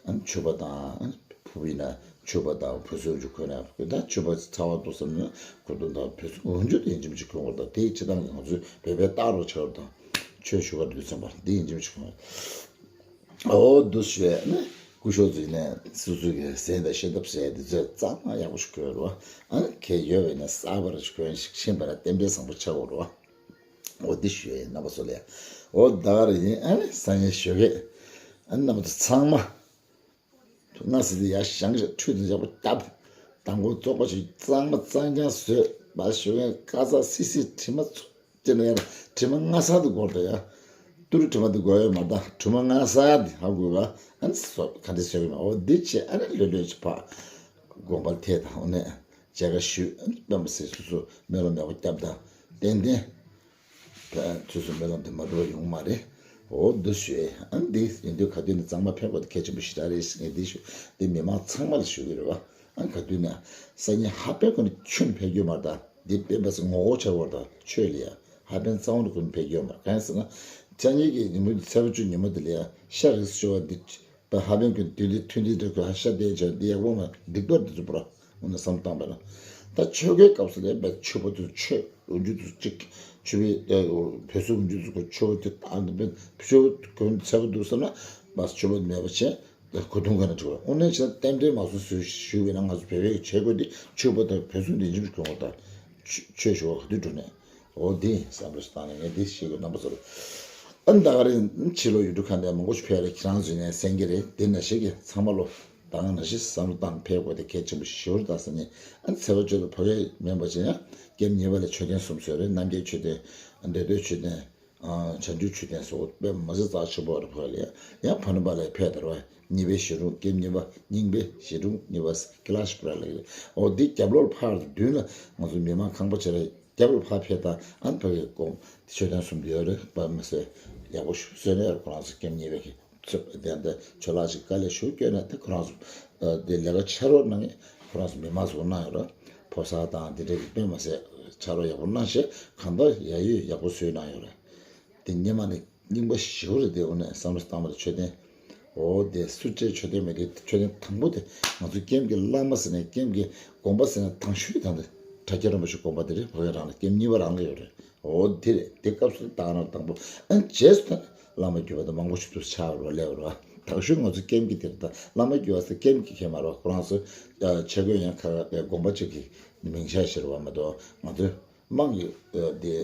ཨ་ནི་ཕྱུ་པ་དང་ཨ་ནི་ཕུ་བོ་ཡིན་ན་ཕྱུ་པ་དང་བོད་ཟས་འཇུ་གོན་ན་ད་ཕྱུ་པ་ཚ་བ་འདུག་བསམ་ན་གོས་ཐུང་དང་བོད་ཟས་འོན་ཆུ་དེ་ཡིན་གཅིག་མིན་གཅིག་གྱོན་དགོས་དང་དེ་ཡི་ཕྱི་ཐང་གི་ང་ཚོའི་བོད་པའི་རྟགས་རུ་ཆགས་དང་ཆོས་ཞུ་གར་དུས་ཙམ་པར་དེ་ཡིན་གཅིག་མིན་གཅིག་གྱོན། ཨོ་འདུག་ཞུས་ནས་ སྐུ་ཞབས་ཚོས་ནས་སོ་སོ་གི་ཟས་དང་བཤད་ཐབས་ཟས་དེ་ཚོ་གཙང་མ་ཡག་པོ་ཞིག་གོན་རོགས། ཨ་ནི་གལ་ཡོད་པས་ན་གསར་པ་རེ་ཞིག་གོན་ཞིག་ཤེས་པ་ན་རྟེན་འབྲེལ་བཟང་པོ་ཆགས་དགོས་རོགས། འོ་འདི་ཞུ་ཡས་རྣམ་པ་ཚོ་ལ་ཡ། འོ་ད་ག་རེ་ཡིན། ཨ་ནི་སང་ཉིན་ཞོགས་ཀས་ཨ་ནི་རྣམ་པ་ཚོ་ཚང་མ་སྔ་ས་དེ་ཡར་བཞེངས་ཤིག་ཁྲུས་དང་ཡག་པོ་བརྒྱབ། དང་པོ་བཙོག་པ་ཞིག་གཙང་མ་གཙང་རྐྱང་བཟོས། མ་ཞོགས་ཀས་ཀ་ཚ་སི་སི་དྲི་མ་ཚུགས་ཅེ་ན་ཡར་དྲི་མ་སྔ་ས་དེ་དགོས་རེད་ཡ། ཏུ་རུ་དྲི་མ་དེ་དགོས་ཡོད་མ་རེད། ད་དྲི་མ་སྔ་ས་དེ་ཧ་གོ་བ། ཨ་ནི་སོ་ག་འདྲ་བཟོས་ཡོད་མ། འོ་འདི་བྱས་ཨ་ནི་ལྷོད་ལྷོད་ཅིག་ཕར་དགོན་པར་ཐད་དང་། འོ་ནས་མཇལ་ཁ་ཞུས། ཨ་ནི་དཔེ་མ་སྲིད་སོ་སོ་སྨོན་ལམ་ཡག་པོ་བརྒྱབ་དང་། ཏན་ཏན་སོ་སོའི་སྨོན་ལམ་དེ་མ་འགྲུབ་པ་ཡོང་མ་རེད། འོ་འདི་ཞུ་ཡས། ཨ་ནི་འདི་ཡིན་དུས་ག་དུས་ནས་གཙང་མ་ཕན་དགོས་དེ་གལ་ཆེན་པོ་ཞེ་དྲག་རེད་ཟེར་ངས་འདི་ཞུ། འདི་མི་མང་ཚང་མ་ལ་ཞུ་གི་རེད་བ། ཨ་ནི་ག་དུས་ནས་སང་ཉིན་ཧ་པའི་ཁོ་ནས་ཆུན་ཕེབས་རྒྱུ་མ་རེད། ད་འདི་དཔེ་མ་སྲིད་ངོ་རྒོལ་བྱ་བར་ད་ཆོས་ལ་ཡ་ཧ་པའི་གཙང་བོ་ནས་ཁོ་ནས་ཕེབས་རྒྱུ་མ་རེད། གང་ཡིན་ཟེར་ན་ཅ་ཉིད་ཀྱི་ཉིན་མོ་འདི་ཚེས་པ་བཅུ་ཉིན་མོ་འདི་ལ་ཡ་ཤ་རིགས་སུ་ཆུ་བ་འདི་པ་ཧ་པན་ཀུན་དུས་འདི་ཐུན་འདི་འདྲ་ཁོས་ཧ་ཤ་བསྟན་བྱས་འདི་ཡག་པོ་མ་སྡིག་པ་འདི་ཚོ་པོ་ར། འོ་ན་བསམ་བཏང་པ་ན། ད་ཆོས་གོས་སྐབས་སུ་ལས་པའི་ཆོས་པ་ཚོ་ཆོས་འོ་འཇུ་ཚོ་གཅིག་ཆོས་པའི་བོད་སོག་འོ་འཇུ་ཚོ་ཆོས་པ་དེ་དང་དེ་པའི་ཆོས་པ་གོན་ཚད་པ་འདུག་བསམ་ན་མ་ཆོས་པ་མེད་པ་བྱས་གོ་ཐུང་ག་ན་འགྲོ་བ། འོ་ན་བྱས་རྟེན་འབྲེལ་མ་སོ་སོས་ཞུས་པས་ན་ང་ཚོ་བོད་པའི་ཆོས་གོས་འདི་ཆོས་པ་དང་བོད་སོག་འདི་འཇུ་གོན་བ་དང་ཆོས་ཞུ་བ་ག་དུས་འགྲོ་ནས། འོ་འདི་བསམ་བློ་ཞིག་བཏང་ནས་ངས་འདི་ཤེས་དགོས་རྣམ་པ་ཚོར། ཨ་ནི་ད་ག་རེ་ཕྱི་ལོགས་ཡུལ་གྲུ་ཁག་ནས་མང་པོ་ཞིག་ཕེབས་རེད། ཁྱེད་རང་ཚོས་ནས་གསན་གྱི་རེད། འདི་ན་ཞིག་གི་ཚང་མ་ལོ་ད་ག་ནང་བཞིན་བསམ་བློ་བཏང་ཕེབས་དགོས་དེ་གལ་ཆེན་པོ་ཞིག་ཞུ་རེད། ད་ས་ནི་ཨ་ནི་ཚེས་པ་བཅུ་དང་ཕ་གི་མིན་པ་བྱས་ཡང་ཀེམ་གཉིས་པ་ལ་མཆོད་རྟེན་གསུམ་བཟོས་རེད། རྣམ་རྒྱལ་མཆོད་རྟེན། འདོད་འདོད་མཆོད་རྟེན། བྱང་ཆུབ་མཆོད་རྟེན་སོགས་དཔེ་མ་སྲིད་རྩ་ཆེན་པོ་རེད། ཕ་གི་ལ་ཡང་ཕ་ནུ་པ་ལ་ཕེབས་དར་བ། གཉིས་པའི་ཞི་ཀྲུང་ཀེམ་གཉིས་པ་རྙིང་པའི་ཞི་ཀྲུང་གཉིས་པ་ཀི་ལ་ཤི་པུ་ར་ལ་ཡོད། འོ་འདི་རྒྱབ་ལོགས་ཕར་མདུན་ལ་ང་ཚོ་མི་མང་ཁང་པ་བྱེ་རེད། རྒྱབ་ལ་ཕར་ཕེབས་དང་ཨ་ནི་ཕ་གི་ཀོང་མཆོད་རྟེན་གསུམ་དུ་ཡོད་རེད། པ་མི་སེ་ཡག་པོ་ཞུ་སོན་ནས་ཁོ་རང་ཚོ་ཀེམ་གཉིས་པའི་གི་ཚོད་དེ་འདི་ཆོས་ལགས་ཅིག་དཀའ་ལས་ཞུ་སྐྱོན་ན་དེ་ཁོ་རང་ཚོ་དེ་ལས་ཀ་ཆ་རོགས་གནང་ངེས་ཁོ་རང་ཚོ་མི་མང་ཚོ་གནང་ཡོད་རེད། ཕོ་གསར་དང་དེ་འདྲའི་གི་དཔེ་མ་སེ་ཆ་རོགས་ཡག་པོ་གནང་ཞེས་གང་ལྟར་ཡ་ཡོད་ཡག་པོ་བཟོས་གནང་ཡོད་རེད། དེ་སྔོན་མ་ནས་རྙིང་པ་ཞེ་པོ་རེད། དེ་འོ་ནས་བསམ་བློ་བཏང་བ་ལ་མཆོད་རྟེན། འོ་དེ་སུ་ཅེ་མཆོད་རྟེན་མེད་དེ་མཆོད་རྟེན་དང་པོ་དེ་ང་ཚོ་ཀེམ་གྱི་བླ་མ་ཟེར་ནས་ཀེམ་གྱི་དགོན་པ་ཟེར་ནས་དང་ཤོས་དང་དེ་གྲྭ་རྒྱ་རིན་པོ་ཆེ་དགོན་པ་དེ་རེད། ཕ་གི་རང་ལ་ཀེམ་གཉིས་པ་རང་ལ་ཡོད་རེད། འོ་དེ་རེད། དེ་སྐབས་སུ་བཏང་ན་དང་པོ་ཨ་རྗེས་སུ་ད་བླ་མ་བརྒྱུད་པ་དང་མང་པོ་ཞིག་ཏུ་ཆགས་རོ་སླེབས་རོ། དང་ཤོས་ང་ཚོ་ཀེམ་གྱི་དེ་རེད། ད་བླ་མ་བརྒྱུད་པ་ཟེར་ཀེམ་གྱི་ཁེ་མ་རོ་ཁོ་རང་ཚོ་ཆས་གོས་ཡང་ཁ་ཁ་དགོན་པ་ཅིག་གི་མིང་ཆ་ཞིག་རེད་བ་མ་གཏོགས་ང་ཚོ་དམངས་ཀྱི་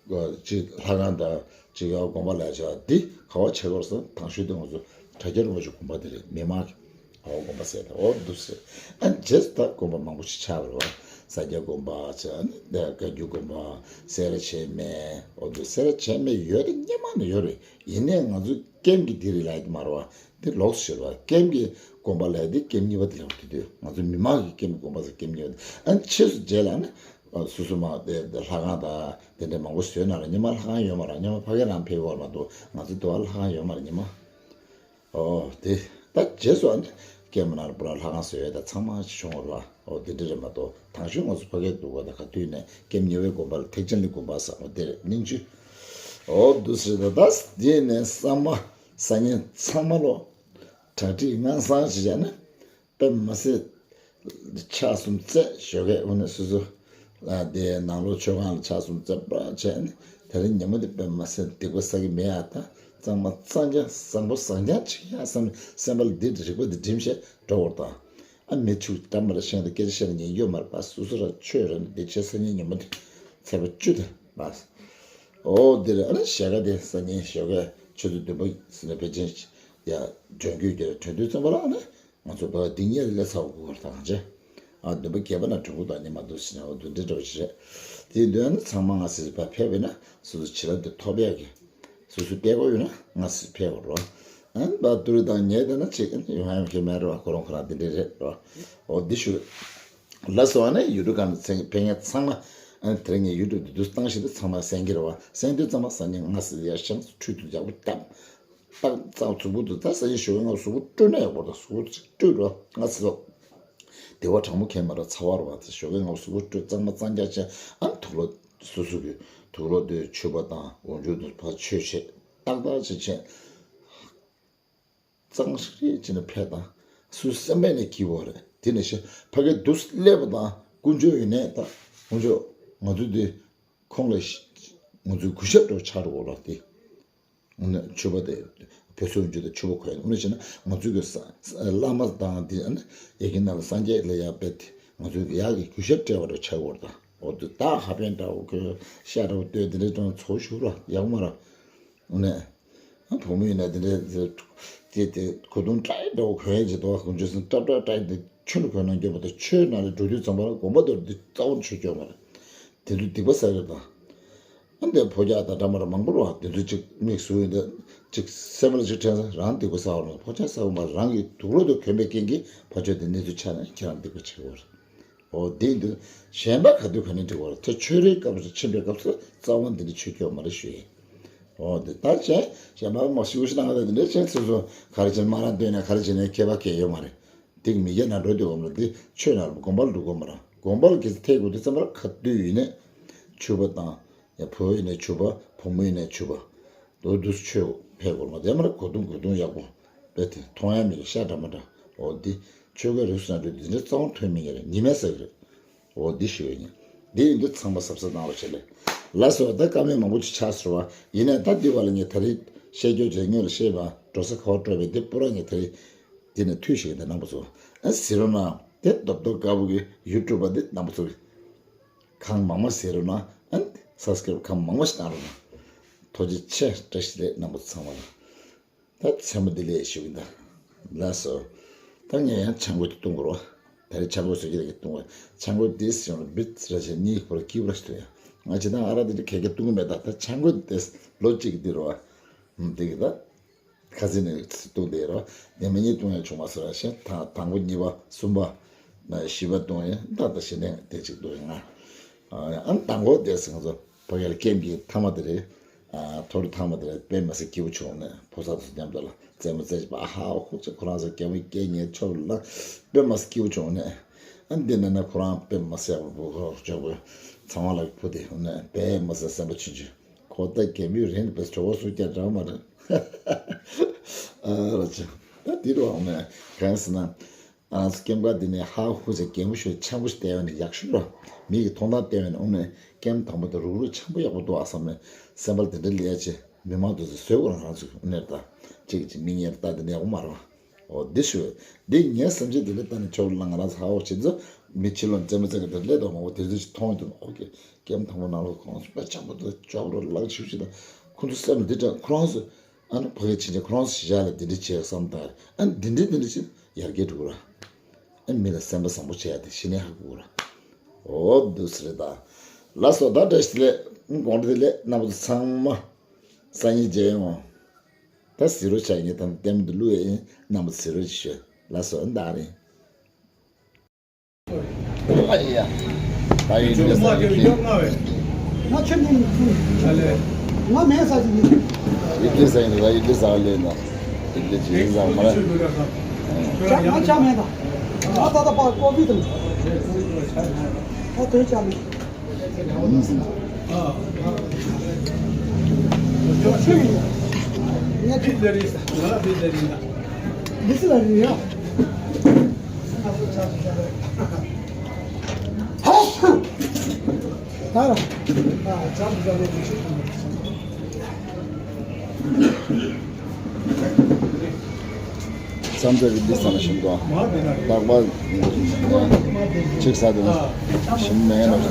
དེ། གཅིག་ལྷ་ཁང་དང་གཅིག་ཡང་དགོན་པ་ལ་ཆ་འདི་ག་བ་ཆེ་བར་སོང་། དང་ཤོས་དེ་ང་ཚོ་གྲྭ་རྒྱ་རིན་པོ་ཆེ་དགོན་པ་དེ་རེད། མི་མང་གི་ག་བ་དགོན་པ་ཟེར་ད་འོ་འདུག་ཟེར། ཨ་རྗེས་སུ་ད་དགོན་པ་མང་པོ་ཞིག་ཆགས་པ་རེད་བ། ས་སྐྱ་དགོན་པ་ཆ་ནི་བཀའ་བརྒྱུད་དགོན་པ་སེ་ར་བྱེས་སྨད་འོ་འདུག་སེ་ར་བྱེས་སྨད་ཡོད་དེ་སྔོན་མ་ནས་ཡོད་རེད། ཡིན་ནའི་ང་ཚོ་ཀེམ་གྱི་དེ་རེད་ལ་ཡི་མ་རེད་བ། འདི་ལོགས་སུ་བྱེད་རེད་བ། ཀེམ་གྱི་དགོན་པ་ལ་ཡི་དེ་ཀེམ་གཉིས་པ་དེ་ལ་ཡོད་དེ་དུས་ང་ཚོ་མི་མང་གི་ཀེམ་གྱི་དགོན་པ་ཟེར་ཀེམ་གཉིས་པ་དེ་ཨ་ནི་ཕྱིས་སུ་རྗེས་ལ་ནི། སོ་སོ་མ་དེ་དེ་ལྷ་ཁང་དང་དེ་འདྲ་མང་པོ་བཟོས་ན་ར་སྔོན་མ་ལྷ་ཁང་ཡོད་མ་ར། སྔོན་མ་ཕ་གི་རང་ཕེབས་ཡོད་མ་གཏོགས་ང་ཚོ་དུ་བ་ལྷ་ཁང་ཡོད་མ་ར་སྔོན་མ། ཨོ་དེ་ད་རྗེས་སུ་ཨ་ནི་ཀེམ་ནང་ལ་པུ་ར་ལྷ་ཁང་བཟོས་ཡོད་ད་ཚང་མ་ཅིག་བྱུང་བ་ར། ཨོ་དེ་འདྲ་རེད་མ་གཏོགས་དང་ཤོས་ང་ཚོ་ཕ་གིར་འདུག་ག་ད་ག་དུས་ནས་ཀེམ་ཉེ་བའི་དགོན་པ་ལ་ཐེག་ཆེན་གླིང་དགོན་པ་ཟེར་བ་དེ་རེད་སྙིང་རྗེ། ཨོ་འདུག་ཟེར་ད་ད་དེ་ནས་ས་མ་ས་ཉིན་ཚང་མ་ལོ་གྲ་སྒྲིག་ངང་སང་ཅིག་བྱས་ན། དཔེ་མ་སྲིད། ཕྱག་གསུམ་བཙལ་ཞོགས་ཀས་འོ་ནས་སོ་སོ། ལ་དེ་ནང་ལོགས་མཆོད་ཁང་ལ་ཕྱག་གསུམ་བཙལ་པ་བྱས་ནས་དེ་རིང་ཉིན་མོ་དེ་དཔེ་མ་སྲིད་སྡིག་པ་བསག་གི་མེད་ཨ། ད་གཙང་མ་གཙང་རྐྱང་བཟང་པོ་བཟང་རྐྱང་ཅིག་ཡ་བསམ་སེམས་པ་ལ་འདི་རིག་པ་འདི་སྒྲིམ་བྱས་འགྲོ་བར་དང་། ཨ་མི་ཆུ་འགྲམ་པར་ཤིང་དང་སྐད་ཆ་བཤད་ན་ཉན་རྒྱུ་མ་རེད་པ། སོ་སོ་ར་ཆོས་ར་ནི་འདི་བྱས་སང་ཉིན་ཉིན་མོ་དེ་ཚེས་པ་བཅུ་དེ་མ། ཨོ་འདི་རེད། ཨ་ནི་ཞལ་ཁ་དེ་སང་ཉིན་ཞོགས་ཀས་ཆུ་ཚོད་བདུན་པ་ཟིན་ན་ཕལ་ཆེར་ཡ་འགྲོན་རྒྱུ་དེ་གྲོན་དུས་ཙམ་པ་ལ་ཨ་ནི། ང་ཚོ་བ་འདི་ཉིད་ལས་ཚ་བ་དགུ་བར་དང་བཅས། ཨ་འདུན་པ་བརྒྱད་པ་ན་གྲུ་གུ་དང་ཉི་མ་འདུ་ཟེར་ནས་འོ་འདུ་འདྲེ་འདྲ་བ་ཞིག་རེད། དེའི་མདུན་ནི་ཚང་མ་ང་སྲིད་པ་ཕེབས་པས་ན་སོ་སོ་བྱིན་རླབས་འདི་ཐོབ་ཡག་གི། སོ་སོ་བལྟས་པ་ཡོད་ན་ང་སྲིད་ཕེབས་པར་རོ། ཨ་ནི་བ་ཏུ་རུ་དང་ཉེ་དེ་ན་ཅིག་ཡོང་ཡང་ཁྱེད་མེད་རོ། ཁོ་རང་ཁོ་རང་འདི་འདྲེ་རེད་རོ། འོ་འདི་ཞུ། ལ་སོ་ཨ་ནི་ཡུ་ཊུབ་ཁང་ནས་ཕན་ངེས་ཚང་མ་ཨ་ནི་དེ་རིང་ངས་ཡུ་ཊུབ་འདི་འདུ་བཏང་བཞིན་དུ་ཚང་མ་གསན་གྱི་རེད་བ། གསན་དུས་ཚང་མ་སང་ཉིན་ང་སྲིད་ཡར་ཤང་ཁྲུས་དུ་ཡག་པོ་བཏབ། ཏག་ཙག་གཟུགས་པོ་འདི་ད་ས་ཡི་ཞོགས་ཀས་ང་གཟུགས་པོ་བཀྲུས་ན་ཡག་པོ་རེད། གཟུགས་པོ་ཅིག་བཀྲུས་རོགས། ང་ཚོ་བདེ་བ་གྲང་མོ་ཁྱད་མ་ར་ཚ་བ་ར་བ་ཚེ་ཞོགས་ཀས་ང་གཟུགས་པོ་བཀྲུས་གཙང་མ་གཙང་རྐྱང་བྱས། ཨ་ནི་དུག་ལོག་སོ་སོ་གི་དུག་ལོག་དེ་མཆོད་པ་དང་འོག་འཇུག་དུ་ཕར་མཆོད་བྱས་ཏག་ཏག་བྱས་བྱས། གཙང་ཧྲིག་ཧྲིག་བྱས་ནས་ཕེབས་དང་། སུ་སེམས་པས་ནས་སྐྱིད་པོ་རེད། དེ་ནས་ཤི་ཕ་གི་འདུག་སླེབས་པ་དང་དཀོན་མཆོག་ཡིན་ནས་ད་དཀོན་མཆོག་ང་ཚོ་འདི་ཁོང་ལ་ང་ཚོའི་གུས་ཞབས་འགྲོ་ཆགས་འགྲོ་གོ་ལ་དེ། མཆོད་པ་དེ་ བོད་སོག་འཇུ་དང་ཕྱུ་པ་གོན་ནས་ཨ་ནི་བྱས་ན་ང་ཚོའི་གི་ས་ས་བླ་མ་དང་དེ་ཨ་ནི་ཡ་གི་ནང་ལ་སངས་རྒྱས་ལ་ཡ་དཔེ་དེ་ང་ཚོའི་གི་ཡག་གི་གུས་ཞབས་སྤྲད་པ་རེ་ཆགས་ཡོད་རེད་ད། འོ་དེ་ད་ཧ་པན་འདྲ་བོ་གོན་ཤ་འདྲ་བོ་སྟོད་དེ་འདྲའི་སྟོན་ཚོ་ཞུ་ར་ཡག་མ་ར། ཨ་ནི། ཨ་བུ་མོ་ཡིན་ན་དེ་འདྲའི་དེ་དེ་གོས་ཐུང་སྤྲ་ཡི་འདྲ་བོ་གོན་ཡ་ཅིག་འདུག་ག་དཀོན་མཆོག་གསུམ་སྤྲ་སྤྲ་སྤྲ་ཡི་དེ་ཆུ་ལ་གོན་ན་འགྱོད་པ་དང་ཆོས་ནང་ལ་འགྲོ་དུས་ཙམ་པ་ལ་དགོན་པ་དེར་འདི་རྩ་བ་ནས་ཆོས་སྐྱོན་མ་རེད། དེ་ཚོ་སྡིག་པ་བསགས་ཡོད་དང་། ཨ་འདི་ཕོ་རྒྱག་དང་འདྲ་མ་ར་མང་པོ་རེད་བ། དེ་ཚོ་གཅིག་མིག་ཟུར་ཡིན་ད་གཅིག་སེམས་ལ་གཅིག་དྲན་ས་རང་སྡིག་པ་བསགས་པ་རེད། ཕོ་རྒྱག་བསགས་པ་མ་རེད། རང་གི་དུག་ལོག་དེ་གོན་པའི་རྐྱེན་གྱིས་ཕ་ཆོས་དེ་གནས་ཚུལ་ཆགས་ནས་ཁྱེད་རང་སྡིག་པ་ཆེ་བ་རེད། འོ་དེ་འདི་གཞན་པ་ག་དུས་ག་ནས་འགྲིག་བར་ཐེ་ཆོས་རའི་སྐབས་སུ་ཕྱིན་པའི་སྐབས་སུ་རྩ་བ་འདི་འདྲ་ཆོས་སྐྱོན་མ་རེད་ཞུ་ཡིན། འོ་དེ་ལྟར་བྱས་གཞན་པ་མ་ཤི་བོ་ཤི་ནང་ལ་འདི་འདྲ་བྱས་ཚུལ་སུ་ག་རེ་བྱས་ན་མ་རང་འདོད་ན་ག་རེ་བྱས་ན་ཁྱད་པར་གལ་ཡོད་མ་རེད། དེ་གི་མི་སྐྱ་ན་འགྲོ་དུས་འོང་ལ་འདི་ཆོས་ན་དགོན་པར་འགྲོ་དགོས་མ་རེད། དགོན་པར་གི་ཐད་དགོས་དུས་ཙམ་པར་ག་དུས་ཡིན་ནས་ཕྱུ་པ་དང་ཡ་བུ་ཡིན་ནས་ཕྱུ་པ་བུ་མོ་ཡིན་ནས་ཕྱུ་པ། དོ་དུས་ཆོས་ཕེབས་དགོས་མ་དེ་མ་ར་གོས་ཐུང་གོས་ཐུང་ཡག་པོ་དཔེ་དེ་མཐོང་ཡ་མེད་ཤ་འདྲ་མ་འདྲ། འོ་འདི་ཆོས་སྐད་རིགས་སུ་ན་འགྲོ་འདི་འདྲ་རྩ་བ་ཐོན་མི་ཉེ་རེད་ཉི་མའི་ས་གི་རེད། འོ་འདི་ཞུ་ཡ་ཡིན། འདི་ཡིན་དུས་ཚང་མ་གཟབ་གཟབ་གནང་རོགས་བྱེད་ལེ། ལགས་སོ། ད་བཀའ་མོལ་མང་པོ་ཅིག་ཆགས་སོང་བ་ཡིན་ནའི་ད་འདི་བ་ལ་ངས་ད་རེས་བཤད་རྒྱུ་བྱས་སྔོན་ལ་བཤད་པ་འགྲོ་ས་ག་བ་སྤྲོད་པའི་འདི་པུ་ར་ངས་ད་རེས་འདི་ནས་ཐུས་ཤིག་འདི་རྣམ་པ་ཚོ་ཨ་ཟེར་རོ་ན་དེ་རྡོབ་རྡོབ་དཀར་པོ་གི་ཡུ་ཊུབ་པ་འདི་རྣམ་པ་ཚོ་གི་གང་མང་མང་ཟེར་རོ་ན་ཨ་ནི་སབ་སི་ཀ་རབ་གང་མང་མང་ཞིག་གནང་རོགས་གནང་། ཐུགས་རྗེ་ཆེ་བཀྲ་ཤིས་བདེ་ལེགས་རྣམ་པ་ཚང་མ་ལ། ད་མཚན་མོ་བདེ་ལེགས་ཞུ་གི་འདུག་ལགས་སོ། ད་ངས་ཡང་ཆང་གོས་དེ་བཏུང་དགོས་རོ། ད་རེས་ཆང་གོས་བཟོ་རྒྱུ་ལ་གི་བཏུང་བ། ཆང་གོས་དེ་སི་ཡོང་ལ་བིད་ར་ཆེ་གཉིས་བོར་ཀིབ་ར་ཞིག་ཐོན་ཡ། ང་ཇི་ལྟར་ཨ་རག་དེ་འདྲ་གས་གས་བཏུང་གི་མེད་ད། ད་ཆང་གོས་དེ་ལོ་གཅིག་གི་དེ་རོ། ཨ་དེ་གི་ད། ཁ་སང་ནས་བཏུང་བསྡད་རོ། ཉི་མ་གཉིས་བཏུང་ཡང་བྱུང་མ་སོང་ར་ཤེ། ད་དང་པོ་གཉིས་པ་གསུམ་པ། ན་བཞི་པ་བཏུང་ཡང་ད་ལྟ་ཞི་ནས་དེ་གཅིག་བཏུང་ཡང་ང་། ཨ་ཨ་དང་པོ་དེ་སང་ཚོ་ཕ་གིར་ཀེམ་གྱི་ཐ་མ་དེ་རེད། ཨ་ཐོ་རི་ཐ་མ་དེ་རེད། དཔེ་མ་སྲིད་སྐྱིད་པོ་བྱུང་ནས་ཕོ་གསར་ཚོ་མཉམ་དུ་ལ་རྩེད་མོ་རྩེ་བ་ཧ་ཧུ་ཅེ་ཁོ་རང་ཚོ་ཀེམ་སྐད་ཉན་ཆོག་ལ་དཔེ་མ་སྲིད་སྐྱིད་པོ་བྱུང་ནས། ཨ་འདི་ནས་ན་ཁོ་རང་དཔེ་མ་སྲིད་ཡག་པོ་ཅོག་པོ་ཚང་མ་ལ་ཕུ་དེ་ནས་དཔེ་མ་སྲིད་སེམས་པ་ཆུང་ཆུང་། ཁོ་ད་རྒན་མོའི་རིང་དུ་བས་གྲོགས་པོ་སུ་ཀྱང་འདྲ་མ་རེད། ཨ་ར་ཅི། ད་དེ་རུ་འོང་ནས་གང་ཟེར་ན། ང་རང་ཚོ་ཀེམ་ཀ་འདི་ནས་ཧ་ཧུ་ཟེར་རྒན་མོ་ཞིག་འཆམ་པོ་ཞིག་བལྟས་ཡོང་ནས་ཡག་ཤོས་ར། མི་གི་མཐོང་སྟངས་བལྟས་ཡོང་ནས་འོང་ནས་ཀེམ་དང་པོ་དེ་རུག་རུག་འཆམ་པོ་ཡག་པོ་འདུག་ཨ་བསམ་ནས་སེམས་པ་ལ་དེ་འདྲ་ལས་ཡ་ཆེ་མི་མང་དུ་ཟེར་བཟོས་གོ་རང་རང་ཚོ་གི་དངོས་གནས་ད་གཅིག་གིས་གཅིག་མིག་ཉེར་ལྟ་དེ་འདྲ་ཡག་པོ་མ་རེད་བ། འོ་འདི་ཞུ། འདི་ངའི་སེམས་ཅན་འདི་ལ་ལྟ་ནས་ཆོག་ལ་ང་རང་ཚ་འོ་བྱེད་ཚོ་མི་ཕྱི་ལོགས་རྩེད་མོ་རྩེ་གི་འདིར་སླེབས་དང་མང་པོ་དེ་ཚོ་ཞིག་མཐོང་ཡོང་དུས་ཨོ་ཀེ་ཀེམ་དང་པོ་ནང་ལོགས་ཁོང་ཚོ་དཔེ་འཆམ་པོ་དང་ཅོག་རོ་ལག་ཆུ་ཞིག་དང་ཁོང་ཚོ་སེམས་ལ་འདི་དྲན་ཁོ་རང་ཚོ་ཨ་ནི་ཕ་གི་ཕྱིན་ཆད་ཁོ་རང་ཚོ་ཞིག་ཡར་ལ་འདི་འདྲི་བྱས་བསམ་དང་ཨ་ནི་འདི་འདྲི་འདི་འདྲི་ཞིག་ཡར་རྒྱས་འགྲོ་གི་ར་ཨ་ནི་མི་ལ་སེམས་པ་བཟང་པོ་བྱས་ཡ་དེ་ཤི་ནས་ཧ་གོ་གི་ར། འོ་འདུག་སེ་རེད་ད། ལགས་སོ་ད་བཀྲ་ཤིས་བདེ་ལེགས་དགོང་དྲོ་བདེ་ལེགས་རྣམ་པ་ཚོ་ཚང་མ་སང་ཉིན་མཇལ་ཡོང་། ད་གཟིགས་རོགས་བྱ་ངས་ད་ལྟད་མོ་འདི་བླུག་ཡས་ཡིན་རྣམ་པ་ཚོ་གཟིགས་རོགས་ཅིག་ཞུ། ལགས་སོ་ཨ་ནི་ད་རེད། ཨ་ཡ། ད་ཡིན་འདྲ་ས་ཡིན་གི། ང་ཁྱོད་ནི་ང་མེད་ས་ཞིག་ཡིན། ཡིན་འདྲ་ས་ཡིན་ད་ཡིན་འདྲ་ས་ལས་ན། ཡིན་འདྲ་ཅི་ཡིན་ས་མ་རེད། ང་ཅག་མེད་ད། ང་ད་ལྟ་ཕར་ཀོ་བི་དང་། ད་དོན་ཅག་མེད། མཚམས་རེ་འདི་ཚང་ཞིམ་དང་། རྟག་པར་ཅིག་ཟ་དེ་ནི་ཞིམ་མེད་ལ།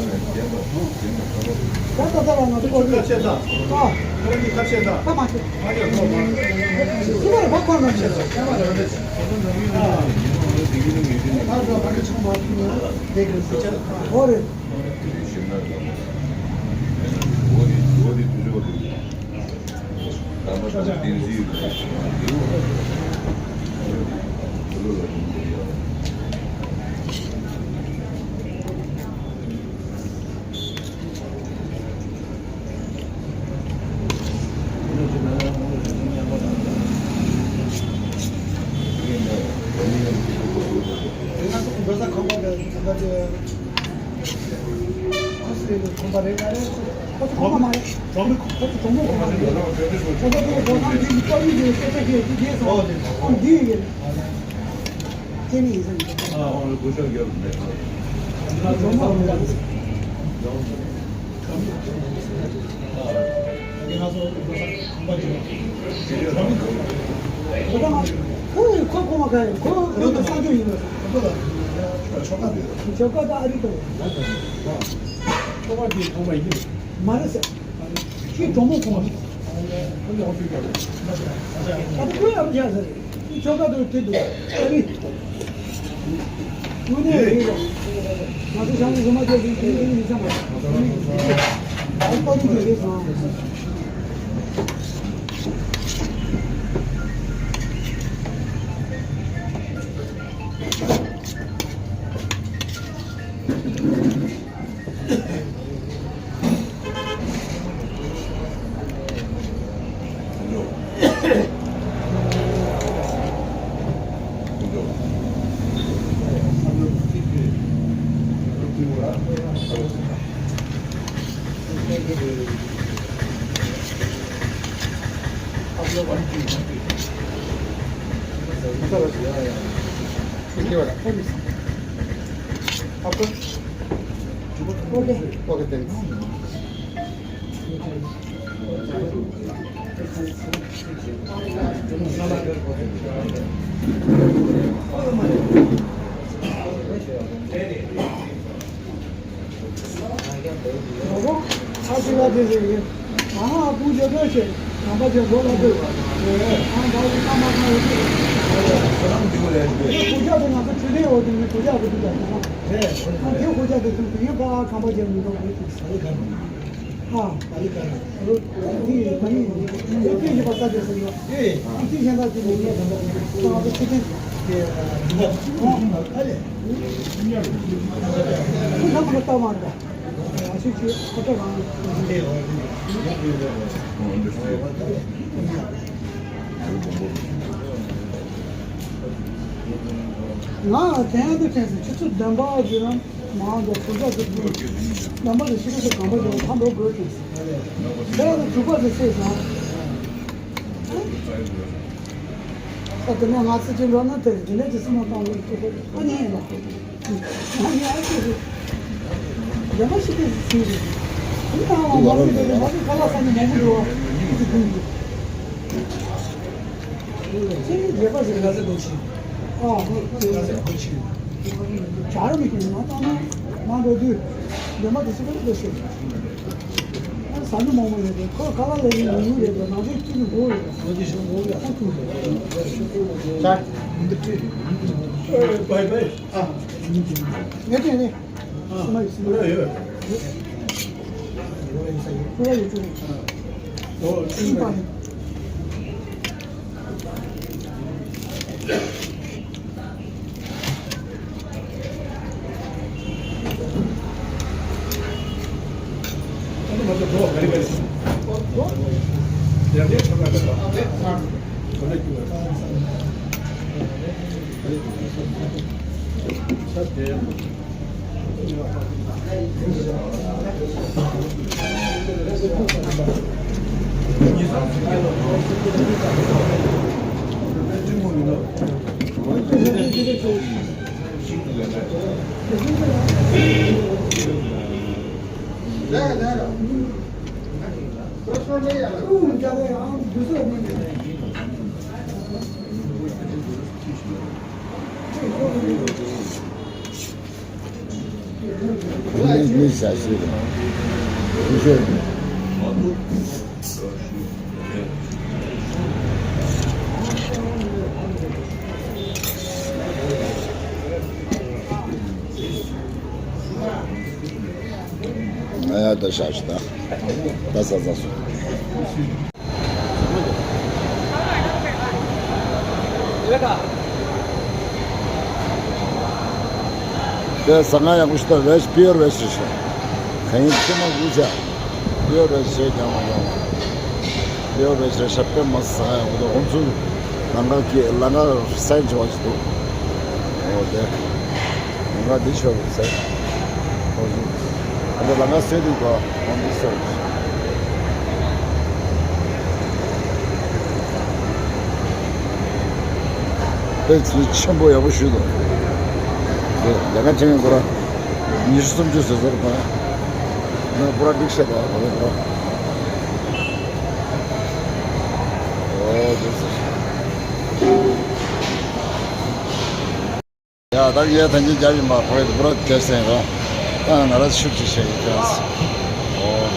ཁོ་ཁོ་ཁོ་མ་ཁ་ཡིན། ཁོ་ཁོ་ཁོ་ས་ཆ་ཡིན་ལ། ཆོ་ག་དེ་ཆོ་ག་དང་ཨ་རི་དང་། ཆོ་ག་དེ་ཐོག་མ་ཡིན། མ་རེད་ཟེར། ཁྱི་གྲོགས་མོ་ཁོ་མ་ཁོ་ཡག་པོ་ཡག་པོ་ཡག་པོ་ཟེར། ཁྱི་ཆོ་ག་དེ་དེ་འདུག་ཨ་རི། དངོས་གནས་རེད། ང་ཚོ་ཞང་ཞུང་མ་བྱས་ཏེ་དེ་འདྲའི་མི་ཚང་མ་ཨ་ཏོ་རི་དེ་རེད་སོང་། Okay, thanks. ཨ་ཅེ་ལ་དེ་ཟེར་གི། ཨ་ཧ་ཨ་ཁུ་ཇོ་ཏོ་ཆེ། ནང་པ་ཆེ་མགོ་ལ་ལྟོས། ཨ་ད་རུང་ཁ་མ་ཁ་ཡོད་གི། ཁོ་ཅག་དེ་ང་ཚོ་ཆུ་ལེན་འོག་དེ་མི་ཁོ་ཅག་གི་དུས་ད་ཁོ་ན། ཨ་དེ་ཁོ་ཅག་དེ་ཚོ་དེ་ཡིན་པ་ཁང་པ་ཆེ་མི་འདུག་གི། ཨ། ཨ་རི་ཀ་ར། ཨ་རི་ཀ་ར། ཨ་རི་ཀ་ར། ཨ་རི་ཀ་ར། ཨ་རི་ཀ་ར། ང་དེ་ཡང་དུ་དྲན་སོང་། ཆུ་ཚོད་བདུན་པ་བརྗོད་ན་མང་དུ་གོ་ཆ་དུ་བུ། ལམ་པ་དུ་ཤི་ཁ་ཚོ་གང་པ་དུ་ཕ་འགྲོ་དགོས་དྲན་སོང་། དེ་ཡང་དུ་དྲུག་པ་དུ་སེ་སོང་། ཨ་དེ་ནས་ང་ཚོ་ཅི་འགྲོ་ན་དེ་དེ་ནས་ཅི་སེ་མོ་བཏང་བའི་ཆུ་ཚོད་ཨ་ནི་ཡིན་ལ། ཨ་ནི་ཨ་ཅེ་རེད། རྒྱ་མ་ཤི་ཁ་ཚོ་ཟིན་རེད། དེ་ད་ང་མ་རེད་དེ་མ་རེད། ཁ་ལག་ས་ནས་མང་པོ་འགྲོ་བ་དེ་དུ་དུ་ཡིན། ཁྱེད་རྒྱལ་པ་ཟེར་ག་ཚད་འདུག་ཕྱིན། ཨ་ཧོ། ག་ཚད་འདུག་ཕྱིན། བྱ་ར་མི་ཁྱེད་མ་བཏང་ན་མ་འགྲོ་དུས་རྒྱལ་མ་དེ་ཚོ་ག་རེ་འདུག་ཟེར། ཨ་ཟ་ནི་མང་པོ་ཡོད་དེ་ཁོ་ག་ལ་ལས་ཡིན་ཡིན་རེད་དེ་ནང་ཆོས་ཁྱེད་ཀྱི་མགོ་ཡོད་རེད། ལོ་རྒྱུས་ཤོད་མགོ་ཡོད་ཁོ་ཐུག་རེད། ད་འདི་བྲིས་རེད། བའི་བའི། ཨ་ངས་དྲན་ནས། ཨ་ཡོད་ཡོད། ཨ་ཡོད་ཡོད། ཨ་ཡོད་ཡོད། མི་མི་ཟ་ཤེས་རེད། མི་ཤེས་རེད། ང་ཡ་ད་ཤ་ཤི་ད། ད་ཟ་ཟ་སོང་། དེ་ཟ་ང་ཡག་པོ་ཞིག་ད་བེ་ཤི་པིའོར་བེ་ཤི་ཤོ། ག་ཡིན་ཁྱེད་མ་ལུས་བྱ། པིའོར་བེ་ཤི་ཀྱང་མ་ཀྱང་མ། པིའོར་བེ་ཤི་ཤ་པེ་མ་ཟ་ང་ཡག་པོ་ད་ཁོང་ཚོ་ལང་ཀ་སྐྱེ་ལང་ཀ་སན་བྱ་བ་ཞིག་འདུག་འོ་དེ། ང་འདི་ཤོར་ཟེར། ཨ་ནི་ལ་ང་སེ་དུ་ག་ང་འདི་སོར། དཔེ་ཚིག་ཆེན་པོ་ཡག་པོ་ཞུས་འདུག་དེ་ལས་ཀ་བྱེད་མཁན་ཁོ་ར་ཉི་ཤུ་སུམ་ཅུ་ཟེར་ཟེར་པ། ང་ཁོ་ར་འགྲིག་བཤད་དང་ཁོ་ར་ཁོ་ར། ཨོ་དེ་ཟེར། ད་ངས་ཐང་ཆེན་རྒྱབ་ཡིན་པ་ཕ་གི་པུ་ར་རྒྱབ་སེང་རོ། ད་ང་ར་ཤུགས་ཅིག་བྱས་ཡིན་ཀྱང་། ཨོ།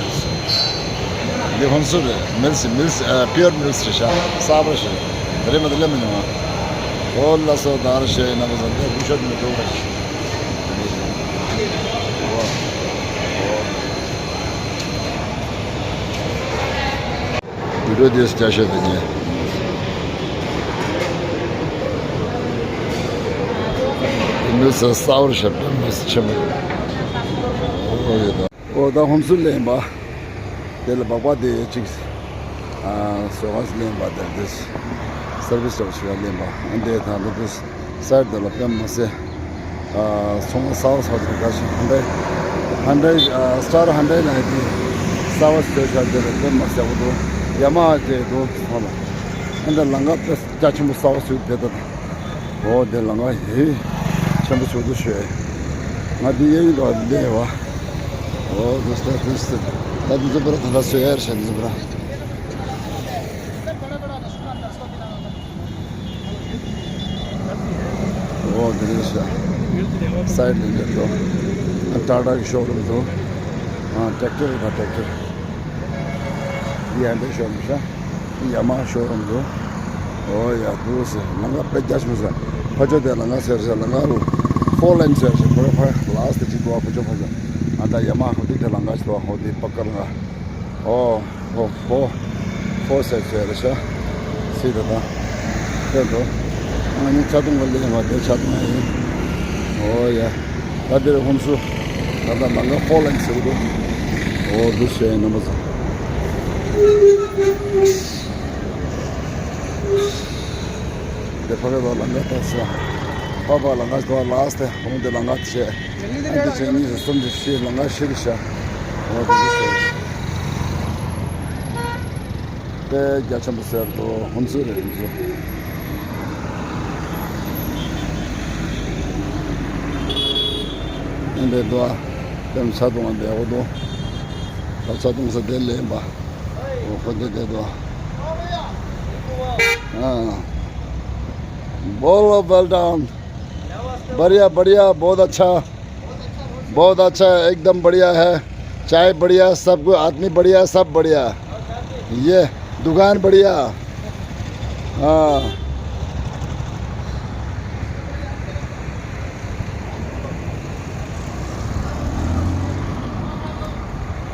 འདི་ཧོམ་སུ་རེད། མིལ་སི་མིལ་སི་ཨ་པིའོར་མིལ་སི་རེད་ཤག་གསར་པ་ཞིག་རེད། མ་དེ་ལས་མ་མྱོང་ང་། ཨོ་ལ་སོ་ད་ར་ཤེས་ཡིན་ན་མ་ཟ་འདི་བུ་ཤོད་མི་འདུག་ཨོ། ཨོ། བི་ཌིའོ་དེ་སྐྱ་ཤོད་དེ་ཉེ། མི་ས་ས་བར་ཞབས་ཀྱང་མི་ས་ཆེན་པོ། ཨོ་ཡོད་ད། ཨོ་ད་ཧོམ་སུ་ལེན་པ། དེ་ལ་སྦག་སྦག་དེ་གཅིག་ཨ་སོ་ཧོམ་སུ་ལེན་པ་དེ་དེ་སར་བིས་ཅོག་ཞིག་ལ་ལེན་པ། ཨ་འདི་ད་འདི་དེ། སར་དེ་ལ་པེན་མ་སེ། ཨ་ཚོང་ས་བ་ས་དེ་ག་ཞིག་ཧན་ཌའི། ཧན་ཌའི་ཨ་སི་ཊར་ཧན་ཌའི་ལ་དེ་ས་བ་སོ་ཤ་དེ་ལ་པེན་མ་སེ་བ་དོ། ཡ་མ་ཧ་དེ་དོ་ཚོང་ལ། ཧན་ཌའི་ལང་ག་པེ་རྒྱ་ཆེན་པོ་ས་བ་སུ་དེ་དོ། ཨོ་དེ་ལང་ག་ཧེ་ཆེན་པོ་སུ་དོ་ཤོད། ང་དེ་ཡེ་ཡིན་དོ་དེ་བ། ཨོ་དེ་སྟ་དེ་སྟ་ད་དེ་ཚོ་པར་ད་ལ་སོ་ཡར་ཤ་དེ་ཚོ་པར། ཨོ་དེ་རེད་ཤག་སའི་ཌི་ལ་འདིར་འདུག་ཊ་ཊ་གི་ཤོ་རུམ་འདུག་ཨ་ཊེག་ཊར་དང་ཊེག་ཊར། འདི་ཧན་ཌའི་ཤོ་རུམ་ཤག་འདི་ཡ་མ་ཧ་ཤོ་རུམ་འདུག་ཨོ་ཡ་འདུག་ཟེར། ལང་ག་དཔེ་རྒྱ་ཆེན་པོ་ཟེར། ཕ་ཆོས་དེ་ལང་ག་ཟེར་ཟེར། ལང་ག་རུ་ཕོར་ལེན་ཟེར་ཟེར། ཕོར་ཕོར་ལ་སི་ཊི་ཅིག་འདུག་ཨ་ཕ་ཆོས་ཕ་ཆོས། ཨ་ད་ཡ་མ་ཧ་འདི་དེ་ལང་ག་ཞིག་འདུག་ཨ་ཧོ་འདི་པ་ཀར་ལང་ག་ཨོ། ཧོ་ཧོ། ཧོ་ཟེར་ཟེར་རེད་ཤག་སྲིད་ད་ད། དེ་འགྲོ། ང་གཉིས་ཆ་ཚང་ག་ལེན་བ་དེ་ཆ་ཚང་ཡིན། ཨོ་ཡ། ད་འདིར་ཧོམ་སུ། ད་ད་ལང་ག་ཧོ་ལེན་ཟེར་གི་འདུག་ཨོ་འདུག་ཟེར་ཡིན་ན་མ་ཚང་། དེ་ཕ་གི་ད་ལང་ག་ད་ཟེར། ཕ་ཕ་ལང་ག་ད་ལ་སི་ཊི་ཧོང་དེ་ལང་ག་དེ་བྱས། ཨ་འདི་བྱས་གཉིས་སུ་གསུམ་དེ་བྱས་ལང་ག་ཤི་རེད་ཤག་ཨོ་འདུག་ཟེར། དཔེ་རྒྱ་ཆེན་པོ་ཟེར་དོ། ཧོན་སུར་རེད་ཧོན་སུར། ཨེ་འདྲས་འདུག་ཨ། དེ་ནས་ཆ་བཏུང་བ་འདི་འོ་དོ། ད་ཆ་བཏུང་ས་དེ་ལེན་པ། འོ་ཁོ་དེ་དེ་འདུག་ཨ། ཨ། Bolo well done. बढ़िया बढ़िया, बहुत अच्छा। बहुत अच्छा है, एकदम बढ़िया है। चाय बढ़िया, सब कुछ, आदमी बढ़िया, सब बढ़िया। ये दुकान बढ़िया। हाँ।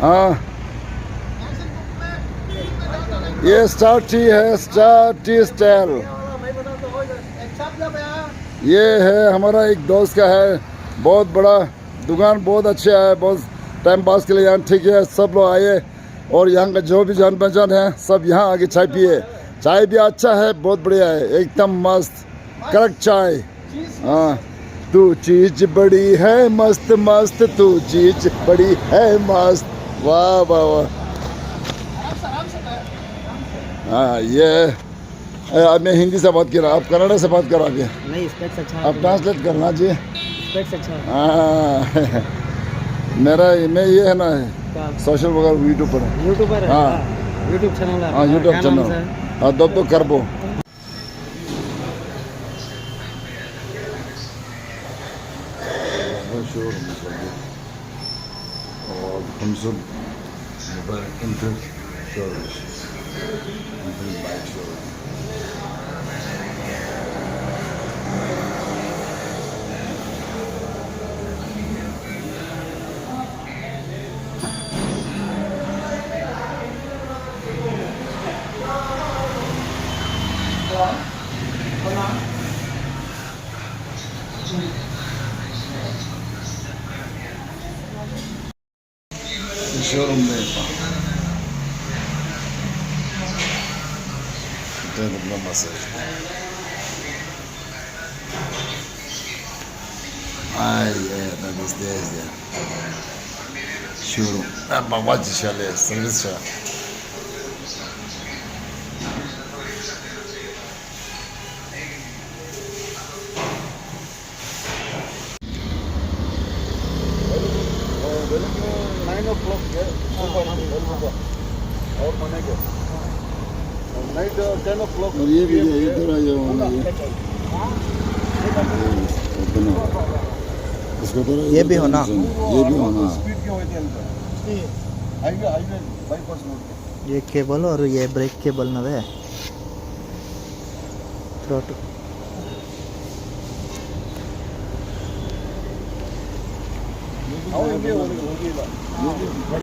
हाँ। ये स्टार टी है, स्टार टी स्टाइल। ये है हमारा एक दोस्त का है, बहुत बड़ा दुकान, बहुत अच्छा है, बहुत टाइम पास के लिए यहाँ ठीक है। सब लोग आइए और यहाँ का जो भी जान पहचान है, सब यहाँ आके चाय पिए। चाय भी अच्छा है, बहुत बढ़िया है, एकदम मस्त, कड़क चाय। हाँ। तू चीज बड़ी है मस्त मस्त, तू चीज बड़ी है मस्त। वाह वाह वाह। हाँ, ये अ, मैं हिंदी से बात कर रहा, आप कन्नड़ा से बात करो अभी। नहीं, स्पेक्स अच्छा है। आप ट्रांसलेट करना जी। स्पेक्स अच्छा है। हाँ। मेरा, मैं ये है ना, क्या? Social worker, YouTuber. यूट्यूबर है? हाँ। हाँ, यूट्यूब चैनल है हाँ, आपका? YouTube क्या नाम चैनल। से है? हाँ, दब दब करबो। और हम सब mobile inter showroom, inter bike showroom. ཤོ་རུམ་མེད་པ། དེ་རུ་ལོ་མ་ཟེར། ཨ་ཡེ་ད་དུས་དེ་ཟེར། ཤོ་རུམ་ད་སྦག་སྦག་ཅིག་བྱ་ལས་སེར་བིས་བྱ། नाइन ओ क्लॉक है, ओपन है, और बनेगा। नाइट टेन ओ क्लॉक। और ये भी है, इधर आ जाओ, ये। ये भी होना। ये भी होना। स्पीड क्यों होती है इनका? हाईवे, हाईवे बाईपास रोड पे। ये केबल और ये ब्रेक केबल ना है। थ्रोटल।